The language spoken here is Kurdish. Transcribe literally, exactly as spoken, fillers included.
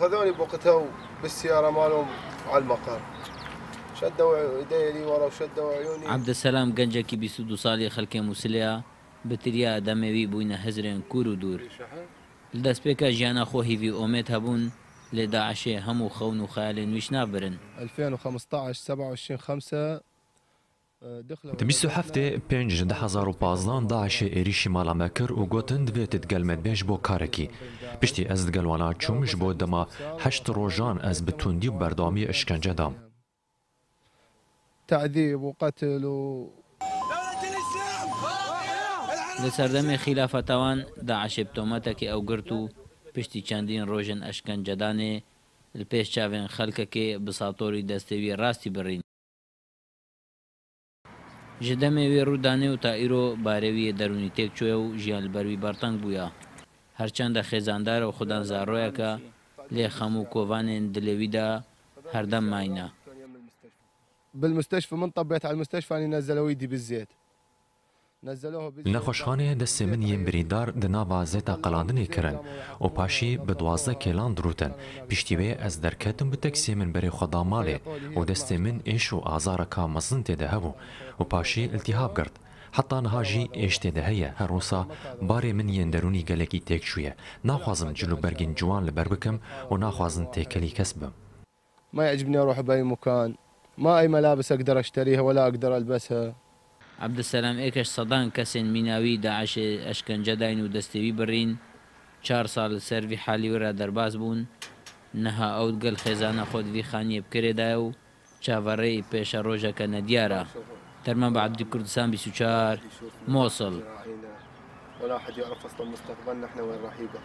خذوني بوقتها وبالسيارة مالهم على المقر. شدوا ايدي لي ورا وشدوا عيوني. Ebdilselam gencekî bîst û du salî xelkê Mûsilê ya, bi tiriya demê wî bûyne hizrên kûr û dûr. Li destpêka jiyana xwe hîvî û omêd hebûn, lê DAIŞê hemû xewn û xeyalên wî ji nav birin. ألفين وخمستعش، سبعة وعشرين خمسة، Di bîst û heftê pênc ji du hezar û pazdeh DAIŞê êrîşî mala me kir û gotin, divê tu digel me bêj bo karekî. Piştî ez digel wana çûm, ji bo dema heşt rojan ez bi tundî û berdewamî işkence dam. تعذيب وقتل و Li serdemê xîlafeta wan, DAIŞê bi tometekê ew girt û piştî çendîn rojên eşkencedanê li pêş çavên xelkekê bi satorî destê wî rastî birîn. Ji demê wê rû danê û ta îro barê wî yê derûnî têk çûye û jiyan li ber wî berteng bûya. Her çende xêzandar û xudan zaroyek e, lê xem û kovanên dilê wî de herdem mayîne. بالمستشفى، من طبيت على المستشفى، أني نزلوا إيدي بالزيت. نزلوه بالزيت. Li nexweşxanê destê min yên birîndar di nava zêta qelandinê kirin û paşî bi duwazdeh kêlan dirûtin. Piştî wê ez derketim bi teksiyê min berê xwe da malê û destê min êş û azareka mezin tê de hebû û paşî îltîhab girt. Heta niha jî êş tê de heye. Her wisa barê min yên derûnî gelekî têk çûye. Naxwazim cil û bergên ciwan li ber bikim û naxwazim têkelî kes bim. ما يعجبني أروح بأي مكان، ما أي ملابس أقدر أشتريها ولا أقدر ألبسها. Ebdilselam êk ji sedan kesên mîna wî DAIŞê eşkence dayîn û destê wî birîn. Çar sal li ser vî halî wira derbas bûn. Niha ew digel xêzana xwe di vî xaniyê bi kirê de ye û çaverêyî pêşerojeke nediyar e. Terman Abdî, Kurdistan bîst û çar, Mosul. ولا أحد يعرف أصلًا مستقبلنا إحنا وين راح يقف.